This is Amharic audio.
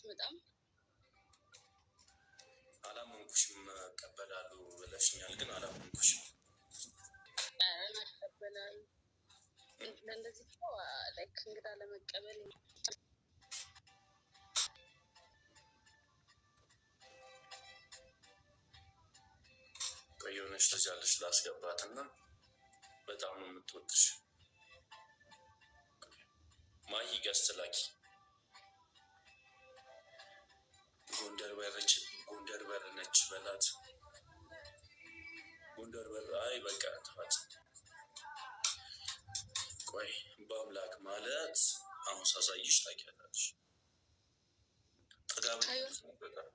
አትመጣም። አላመንኩሽም። እቀበላለሁ ብለሽኛል፣ ግን አላመንኩሽም። እቀበላለሁ። ለእንደዚህ እኮ like እንግዳ ለመቀበል። ቆይ የሆነች ልጅ አለች ላስገባትና በጣም ነው የምትወድሽ። ማሂ guest ላኪ። ጎንደር በረች፣ ጎንደር በር ነች በላት። ጎንደር በር፣ አይ በቃ ተዋት። ቆይ በአምላክ ማለት አሁን ሳሳይሽ ታውቂያለሽ። ጥጋብ በጣም።